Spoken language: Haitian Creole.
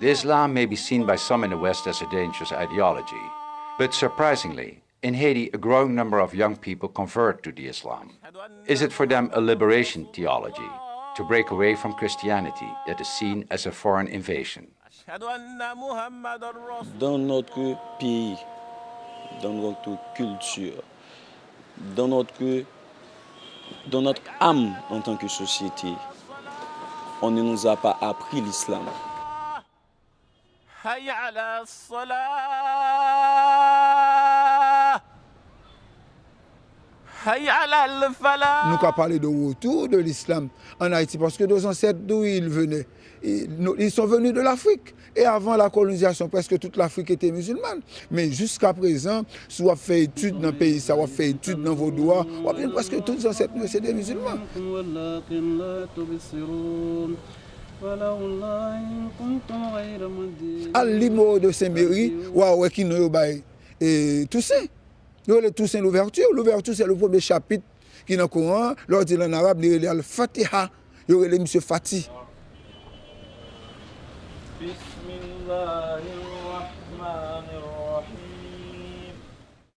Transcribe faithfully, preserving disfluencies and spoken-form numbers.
Islam may be seen by some in the West as a dangerous ideology, but surprisingly, in Haiti, a growing number of young people convert to the Islam. Is it for them a liberation theology to break away from Christianity that is seen as a foreign invasion? Dans notre pays, dans notre culture, dans notre, dans notre âme en tant que société, on ne nous a pas appris l'islam. Nou ka pale de retour de l'islam en Haïti, parce que nos ancêtres, d'où ils venaient, ils, nous- ils sont venus de l'Afrique. Et avant la colonisation, presque toute l'Afrique était musulmane. Mais jusqu'à présent, si w ap fè etid nan peyi sa, w ap fè etid nan vodou a, w ap jwenn prèske tout zansèt nou yo se de mizilman. Al li Moreau de Saint Méry, w a wè ki non yo bay e, Tousen. Yo rele Tousen Louvèti. Louvèti se le premye chapit ki nan Koran an. Lè w di l ann arab, li rele Al Fatiha. Yo rele misye Fati. بسم الله الرحمن الرحيم.